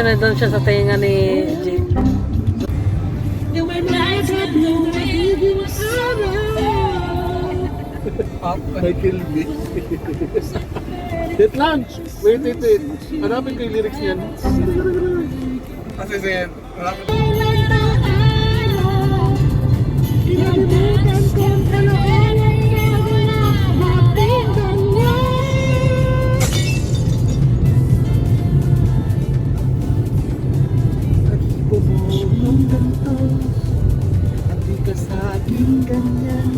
na doon siya sa tenga ni G. Michael B. Wait lang! Wait, wait, wait. Hanapin ko yung lyrics niyan. Kasi sige, wala. Kinalimutan kong kalooban natin ganyan. Pag-ibo mo ng ganito at di ka sa akin ganyan.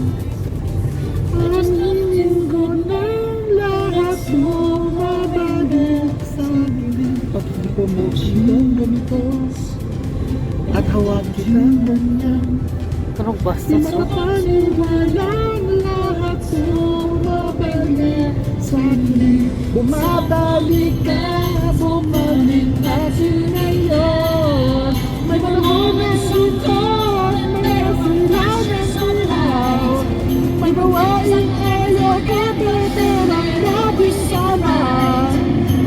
Aminin ko ng lahat bumabalik sa akin. Pag-ibo mo ng ganito at hawak kitang ganyan. Tunog Di bastos. makapaniwalang lahat bumabalik sa akin. Bumabalik ka, bumalik na ngayon. May panahon na sukot, may silaw na silaw. May bawaing ayaw ka, pero grabe sana.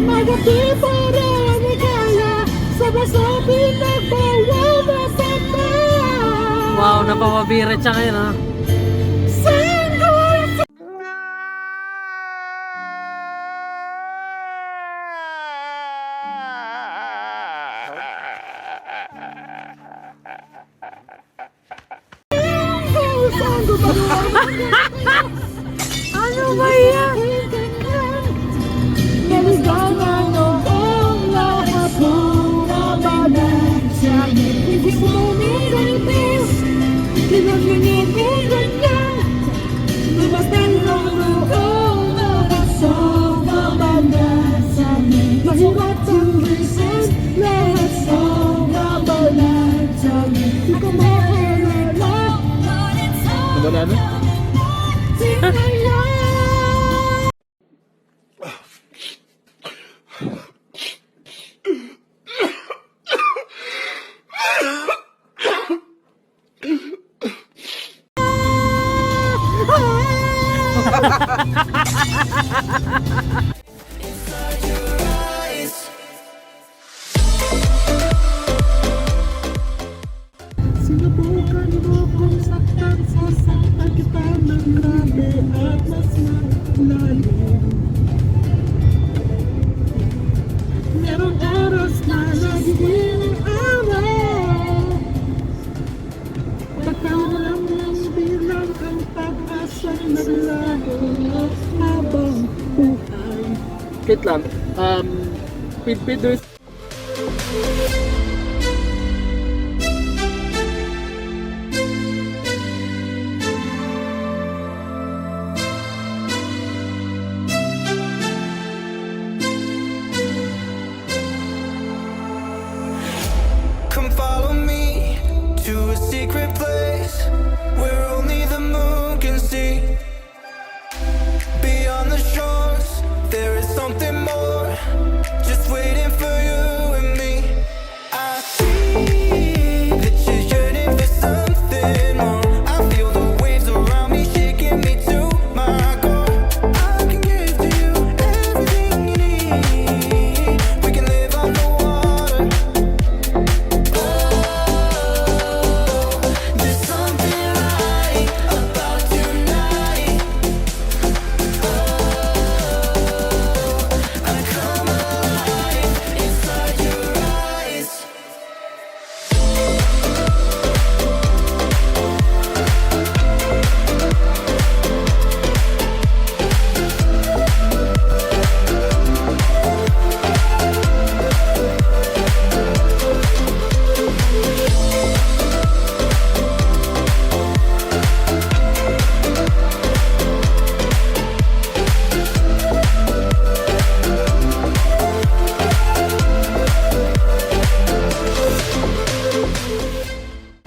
Magabi para kaya, sa basa pinagbawal na sama. Wow, napapabirit siya ngayon ah. Single. Ano ba yan? Naligana noong lahat bumabalik sa akin. Hindi ko umigantis, kinagingin ganyan. Lumasan ng noong lahat bumabalik sa akin. Mahiwat ang reason, lahat bumabalik sa akin. Di ko maalala. Wala na? Sinaya. Sinubukan mo kong saktan, sasaktan kita ng grabe at mas malalim. Merong oras na nagiging araw. Pagkawalan ng bilang ang pag-asang naglago habang buhay. Wait lang. Pid there's Come follow me to a secret place where only the moon can see. Beyond the shores, there is something more just waiting for you and me. I see that you're yearning for something more. I feel the waves around me shaking me to my core. I can give to you everything you need. We can live on the water. There's something right about tonight. Oh, I come alive inside your eyes.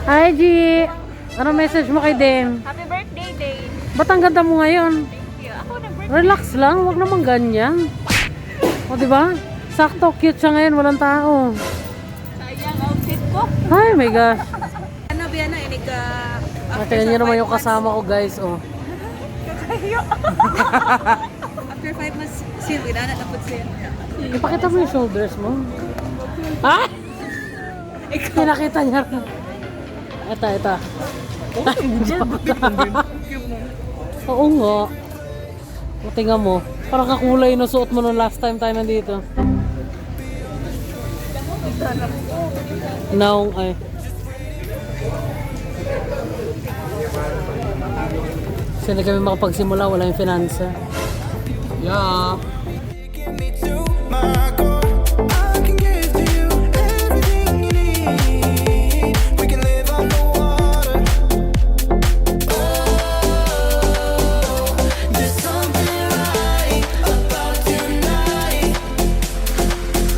Hi, G! Ano message mo kay Dane? Happy birthday, Dane. Ba't ang ganda mo ngayon? Thank you. Ako nag-birthday. Relax lang, wag naman ganyan. O, di ba? Sakto, cute siya ngayon, walang tao. Sayang outfit ko. Ay, my gosh. Ano ba yan na? Inig ka... Ah, tingnan niyo naman yung kasama ko, guys, oh. After 5 months, sil, ginana na po siya. Ipakita mo yung shoulders mo. Ah! Pinakita niya. Ito, ito. Oo nga. O, tingnan mo. Parang kakulay no suot mo nung last time tayo nandito. Naong ay. Kasi hindi kami makapagsimula, wala yung financer. Yeah. Give me to my core. I can give to you everything you need. We can live on the water. Oh, there's something right about tonight.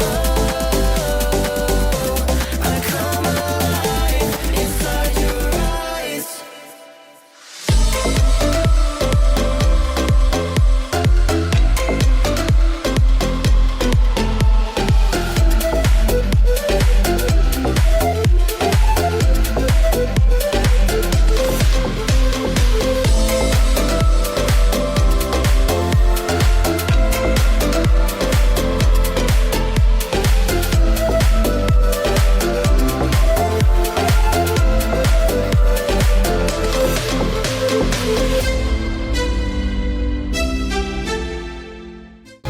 Oh, I come alive inside your eyes.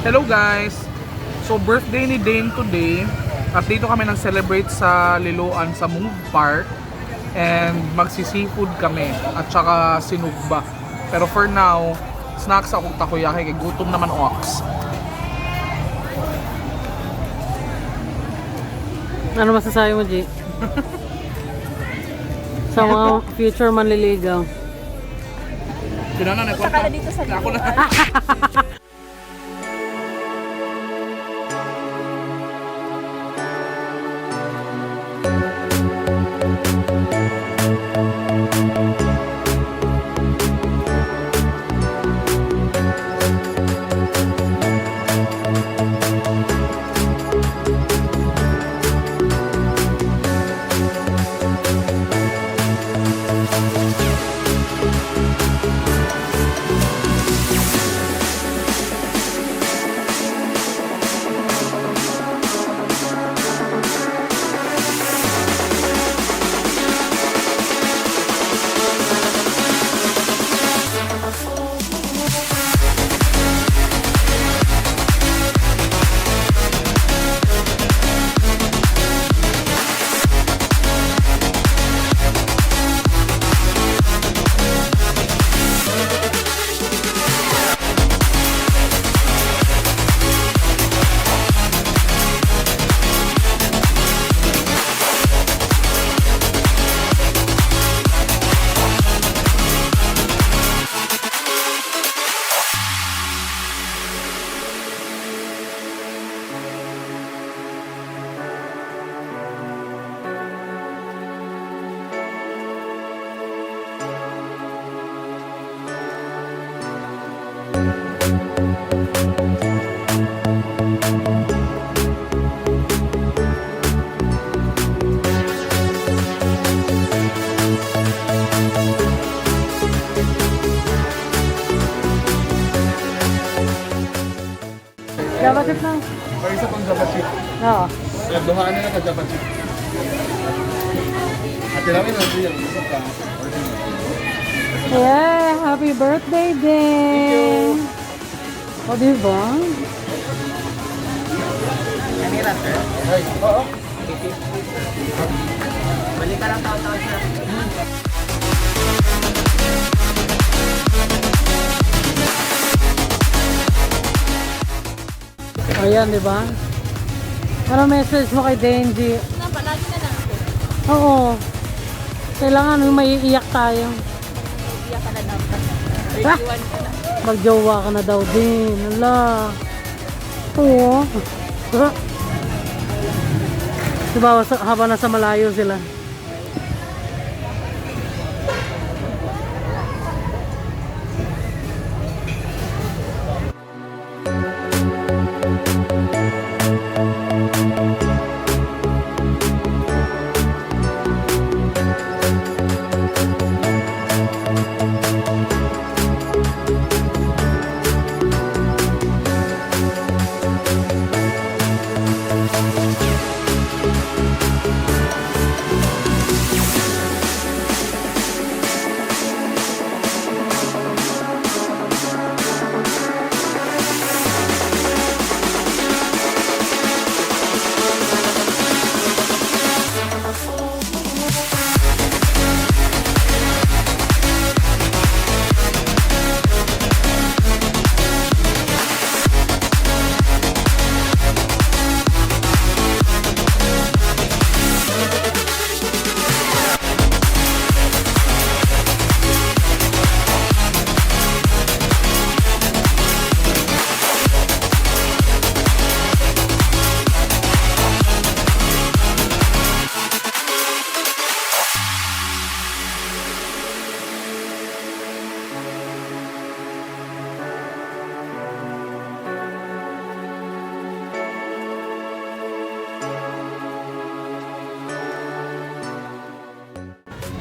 Hello guys! So birthday ni Dane today at dito kami nang celebrate sa Liloan sa Move Park and magsi-seafood kami at saka sinugba. Pero for now, snacks akong takoyaki kay gutom naman ox. Ano masasabi mo, G? Sa mga future manliligaw. Kinana na Punta ka na dito sa Ako na. Java chip lang. Or isa pang Java chip. Oo. Kaya duhaan na lang ka Java chip. Ate namin na yung isa ka. Yeah! Happy birthday, Dane! O, diba? Ay, oo. Ayan, di ba? Ano message mo kay Denji? Na, palagi na lang ako. Oo. Kailangan may maiiyak tayo. Iyak ka na dapat. 31 ka na. Magjowa ka na daw din. Ala. Oo. Diba, habang nasa malayo sila.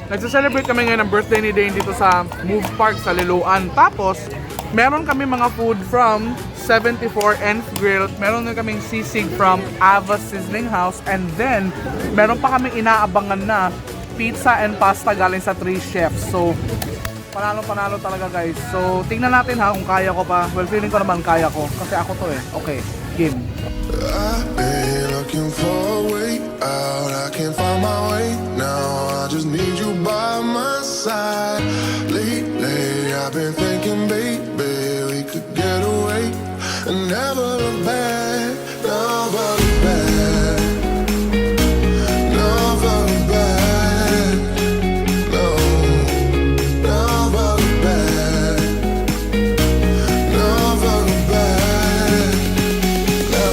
Nagse-celebrate kami ngayon ng birthday ni Dane dito sa Move Park sa Liloan. Tapos, meron kami mga food from 74 Nth Grill. Meron din kaming sisig from Ava Sizzling House. And then, meron pa kaming inaabangan na pizza and pasta galing sa Three Chefs. So, panalo-panalo talaga, guys. So, tingnan natin ha kung kaya ko pa. Well, feeling ko naman kaya ko. Kasi ako to eh. Okay, game. I've been looking for a way out. I can't find my way now. I just need you by my side. Lately, I've been thinking, baby, we could get away and never look back. Never look back. Never look back. No. Never look back. Never look back. No.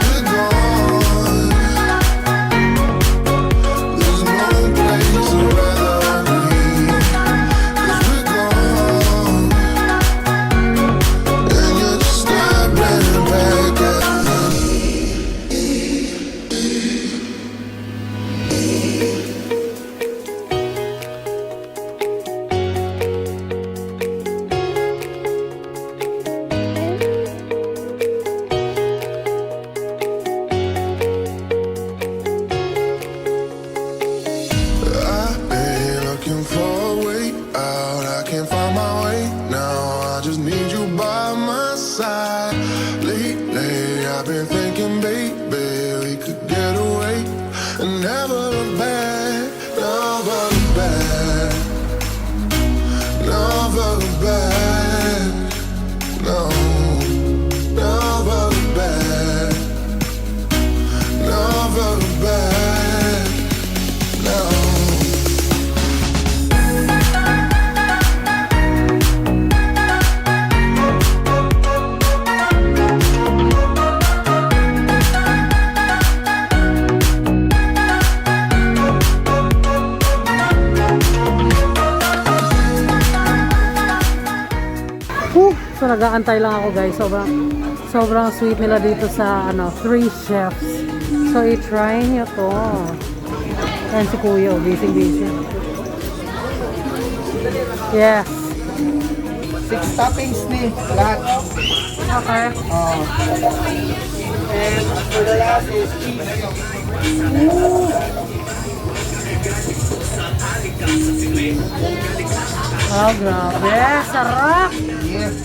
We're gone. There's no place I'd rather be. 'Cause we're gone, and you're staring back at me. I've been looking for a way out. I can't find my way now. I just need you by my side. Lately, I've been thinking, baby, we could get away and never look back. Never look back. Never look back. No. Never look back. Never look back. No. Whew! So nag-aantay lang ako, guys. Sobrang sobrang sweet nila dito sa ano, Three Chefs. So i-try niyo to. Ayan si Kuya, oh, busy busy. Yes. Six toppings ni lahat. Okay. And for the last is cheese. Oh, grabe. Sarap! Yes.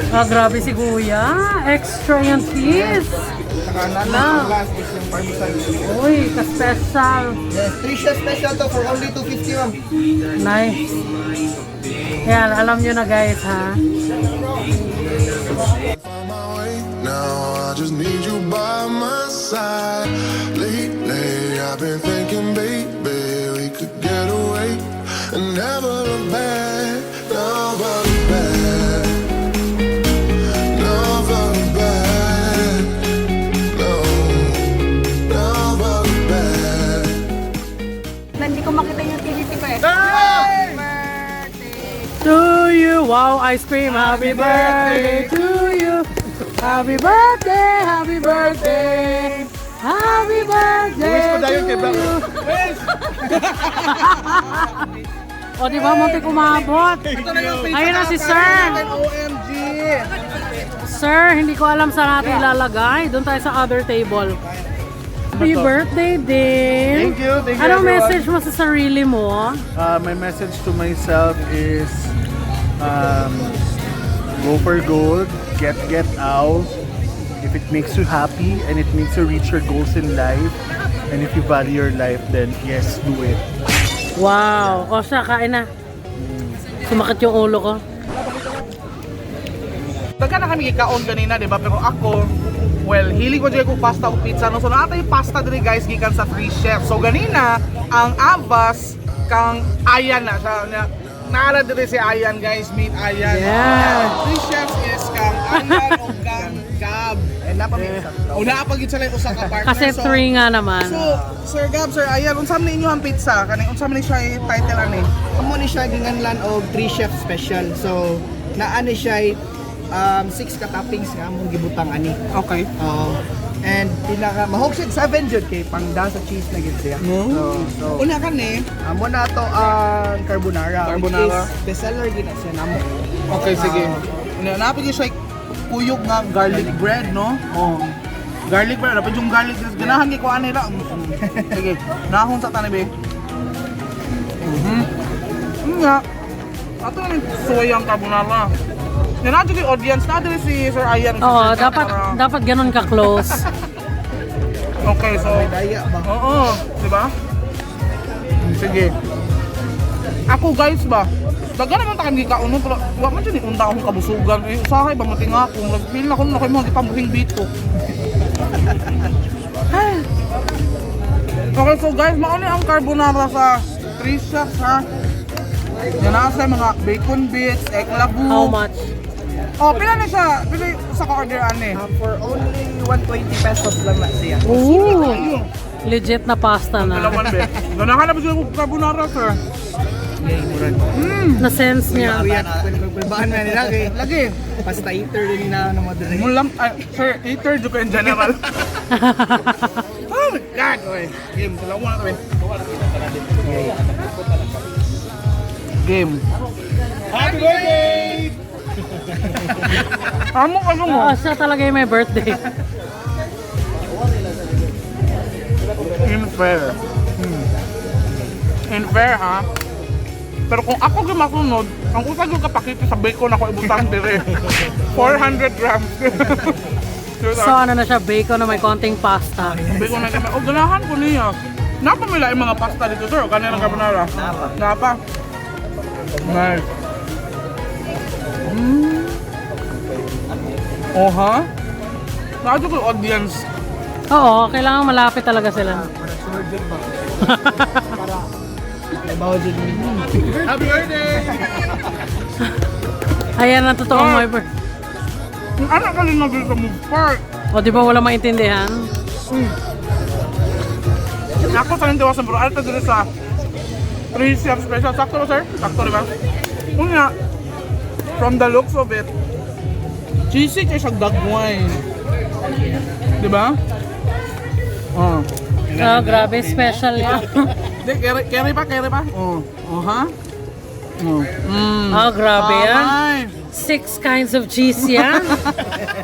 Ah, grabe si Kuya. Extra yung cheese. Saka na Ala. last is yung parmesan cheese. Uy, ka-special. Yes, three chef special to for only 250, ma'am. Nice. Yan, alam nyo na, guys, ha? Find my way now. I just need you by my side. Lately, I've been thinking, baby, we could get away and never look back. Never look back. Never look back. No. Never look back. Hindi ko makita yung TVC ko eh. To you. Wow, ice cream. Happy birthday to you. Happy birthday, happy birthday. Happy birthday Wish ko dayon to kay Bang. you. O, di ba, muntik umabot. Ito na yung pizza Ayun na si natin. Sir. OMG! Sir, hindi ko alam saan natin ilalagay. Doon tayo sa other table. Happy birthday, Dane. Thank you, Anong everyone. message mo sa sarili mo? My message to myself is go for gold, get out. If it makes you happy and it makes you reach your goals in life, and if you value your life, then yes, do it. Wow. O siya, kain na. Sumakit yung ulo ko. Daghan na kami ikaon ganina, di ba? Pero ako, well, hilig ko dyan kung pasta o pizza. No? So, naa tay pasta diri, guys, gikan sa Three Chefs. So, ganina, ang Avas, kang ayan na siya. Niya, Naala diri si Ayan, guys, meet Ayan. Yeah. Three chefs is kang Ayan o kang Gab. And napamit. O naapagid sila yung usa ka partner. Kasi So, three nga naman. So, Sir Gab, Sir Ayan, unsa man ninyo ang pizza? Kani unsa man ni siya yung title ani? Amo ni siya ginganlan og three chef special. So naa ni siya six ka toppings nga among gibutang ani. Okay. Oo. And pinaka mahog siya 7 jud kay pangda sa cheese na gid siya. No. So Una kani. amo na to ang carbonara, Carbonara. which is bestseller gid na siya namo. Okay, sige. Una napigid siya kuyog nga garlic bread, no? Oh. Garlic bread, dapat yung garlic bread. Ganahan kay ko ani ra. Sige. Nahon sa tani be. Nga. Ato na yung soyang carbonara. Yan na yung audience na diri si Sir Ayan. Si Oo, Sir Gab, dapat dapat ganun ka close. Okay, so May daya ba? Oo, di ba? Sige. Ako guys ba, daga naman ta kami gikaon pero wa man jud ni unta akong kabusugan. Eh, usahay ba matinga ako, nag-feel na ko na kay mga gipamuhing bito. Okay, so guys, mao ni ang carbonara sa Three Chefs ha. Yan na sa mga bacon bits, egg labu. How much? Oh, pila na siya? Pila sa ka-order ani? For only 120 pesos lang na siya. Ooh, legit na pasta na. Dalawan be. Ganahan na ba siya og carbonara, sir? Na-sense niya. Kuya, kulbaan na nila kay Lagi. pasta eater din na ano mo diri. Mulam, ay, sir, eater jud ko in general. Oh my God! Okay, game. Dalawa na kami. Game. Happy birthday! Amo ano mo? Oo, siya talaga yung may birthday. In fair. In fair, ha? Pero kung ako gyud masunod, ang usa gyud ka pakita sa bacon ako ibutang dire. 400 grams. So ano na siya, bacon na may konting pasta. Bacon na kami. Oh, ganahan ko niya. Napamila yung mga pasta dito, sir. Kanina ng carbonara. Napa. Napa. Nice. Oh, ha? Nakita ko yung audience. Oo, kailangan malapit talaga sila. Bawo jud ni. Happy birthday! Ayan ang totoong may birthday. Ang anak ka rin sa move park. O, di ba wala maintindihan? Ako sa nang sa bro, alta dito sa 3 chef special. Sakto ba, sir? Sakto, di ba? Una, from the looks of it, cheesy kay siya dagway. Di ba? Oh. Oh, grabe, special yan. Di, carry, carry pa, carry pa. Oh. Oh, ha? Oh. Oh, grabe yan. Ay. Six kinds of cheese yan.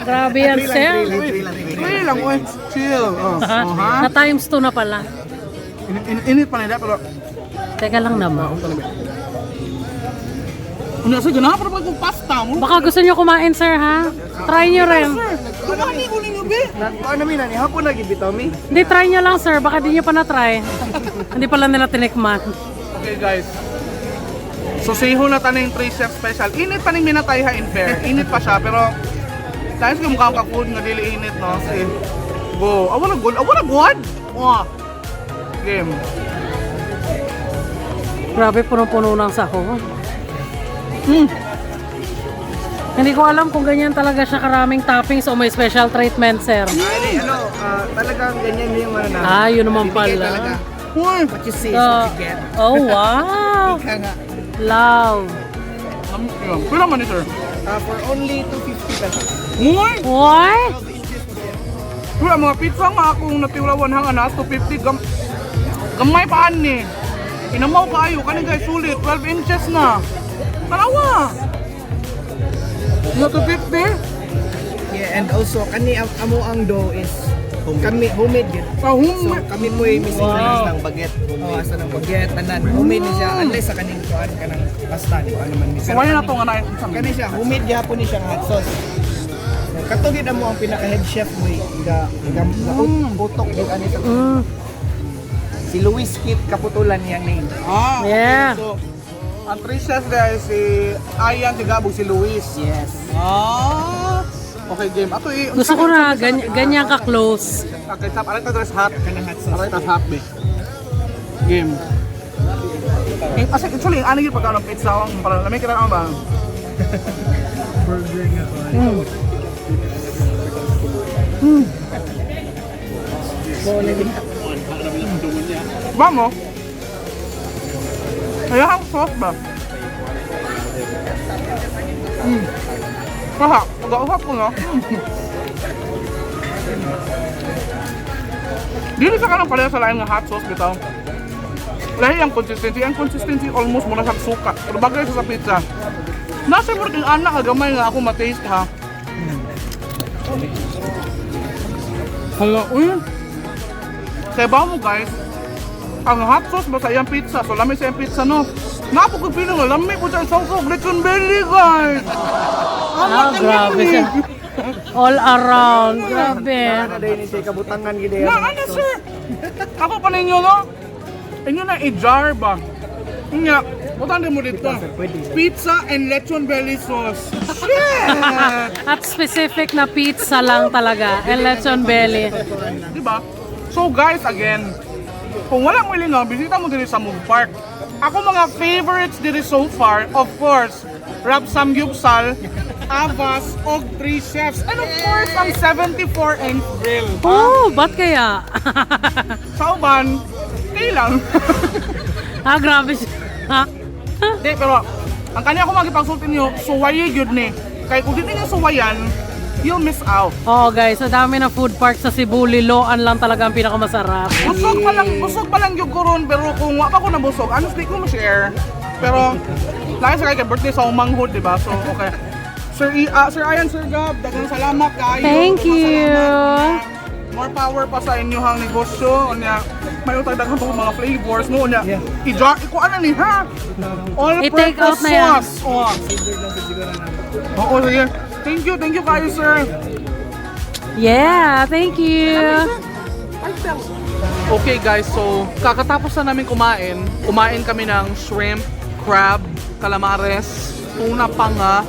Grabe yan, sir. Three lang, oy. Chill. Oh, oh ha? Na times two na pala. Init pa nila, pero Teka lang naman. Ano, sige na, pero pag pasta mo. Baka gusto nyo kumain, sir, ha? Try nyo rin. Sir, kumani ko ninyo, be. Ano mi na ni hapon lagi bitaw mi. Hindi, try nyo lang, sir. Baka di nyo pa na-try. Hindi pala nila tinikman. Okay, guys. So, siho na taning 3 chef special. Init pa ning minatay ha, in fair. Init pa siya, pero dahil sa mukha ka food nga dili init, no? Sige. Go. Awa na good. Awa na good. Wah. Game. Grabe, puno-puno ng sahog. Hindi ko alam kung ganyan talaga siya karaming toppings o may special treatment, sir. Ay, ano, talagang ganyan yung ano namin. Ah, yun naman Bibigay pala. talaga. Uy! What you see is So, what you get. oh, wow. Ika nga. Love. Pila man ni sir? For only 250 pesos. Uy! What? 12 inches po siya. Uy, ang mga pizza nga akong natiwlawan hang anas, 250 gamay pa ani. Inamaw kaayo kani guys sulit 12 inches na. Tanawa. Nga 250? Yeah, and also kani amo ang dough is kami homemade yun. Sa So home. kami po ay missing Wow. ng baguette. Oh, asa ng baguette tanan. Homemade ni siya unless sa kaning kuan kanang pasta ni kuan naman ni. So, wala na to nga na sa Kani siya homemade gyapon ni siya nga hot sauce. So, katugid amo ang pinaka head chef mo eh, ga ga utok gid ani sa Si Luis Kit Kaputulan niyang name. Ah, okay. Yeah. So, ang three chefs guys, si Ayan, si Gabo, si Luis. Yes. Ah. Okay, game. Ato eh. Gusto ko na ganyan ka-close. Okay, tap. Aray ta dress hat. Kanang hot sauce. Aray ta hat, be. Game. Eh, kasi actually, ano yung pagkaon ng pizza ang parang lamig kita ba? Burger nga ba? Ba mo? Kaya ang sauce ba? Kaha, pag-ausap ko no? Dili sa kanang pareho sa lain nga hot sauce bitaw. Lahi ang consistency. Ang consistency almost mura sa suka. Pero bagay sa pizza. Nasa mo rin anak nga gamay nga ako ma-taste ha. Hala, uy. Kaya ba mo guys, ang hot sauce ba sa iyang pizza? So lami sa iyang pizza no. Napo ko feeling nga lami po sa sauce og lechon belly guys. Ah, grabe siya. All around. Grabe. Ana dahil ni siya kabutangan gid Na ano sir? Ako pa ninyo no? Inyo na i-jar ba? Nga, butan din mo dito. Pizza and lechon belly sauce. Shit! At specific na pizza lang talaga. And lechon belly. Diba? So guys, again, kung wala mo ilingaw, bisita mo diri sa Move Park. Ako mga favorites diri so far, of course, Rap Samgyupsal, Avas, og Three Chefs, and of course, ang 74-inch grill. Oh, ba't kaya? Sa uban, kailang. Ah, grabe siya. Di, pero ang kanya ko magipagsulti niyo, suwaye gyud ni. Kay kung di ninyo suwayan, you'll miss out. Oo guys, sa dami ng food park sa Cebu, Liloan lang talaga ang pinakamasarap. Busog pa lang yung kuron, pero kung wa pa ko nabusog, honestly ko ma-share. Pero, lagi sa kay birthday sa umanghod, di ba? So, okay. Sir Ian, Sir Gab, daghang salamat kayo. Thank Daghang you. salamat. More power pa sa inyong negosyo. Unya, may utang daghan pa mga flavors no. Unya, i-jar, ikuan na ni ha. All I-take out purpose na yan. sauce. Oh. Oo, sige. Thank you kayo, sir. Yeah, thank you. Okay guys, so kakatapos na namin kumain. Kumain kami ng shrimp, crab, calamares, tuna panga,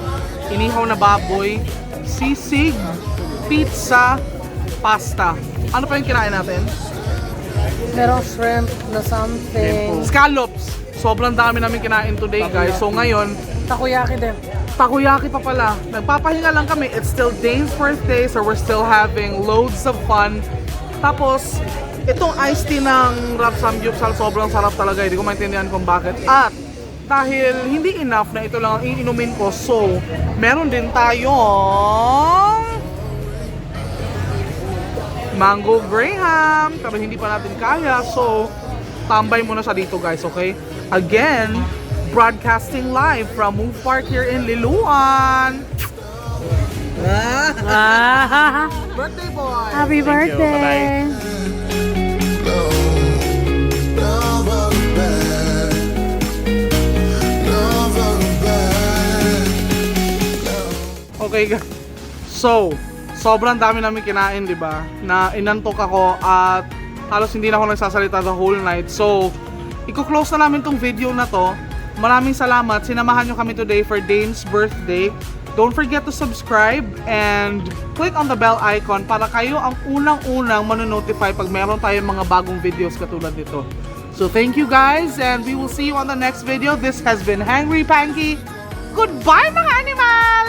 inihaw na baboy, sisig, pizza, pasta. Ano pa yung kinain natin? Merong shrimp na something. Scallops. Sobrang dami namin kinain today guys. So ngayon, Takoyaki din. Takoyaki pa pala. Nagpapahinga lang kami. It's still Dane's birthday, so we're still having loads of fun. Tapos, itong iced tea ng Rap Samgyupsal, sobrang sarap talaga. Hindi ko maintindihan kung bakit. At, dahil hindi enough na ito lang ang iinumin ko, so, meron din tayong Mango Graham. Pero hindi pa natin kaya, so, tambay muna siya dito guys, okay? Again, broadcasting live from Move Park here in Liloan. Ah, Birthday boy! happy Thank you. birthday. No, never look back. Never look back. Okay, guys. So, sobrang dami namin kinain, di ba? Na inantok ako at halos hindi na ako nagsasalita the whole night. So, i-close na namin tong video na to. Maraming salamat. Sinamahan nyo kami today for Dane's birthday. Don't forget to subscribe and click on the bell icon para kayo ang unang-unang manonotify pag meron tayong mga bagong videos katulad nito. So thank you guys and we will see you on the next video. This has been Hangry Panky. Goodbye mga animal!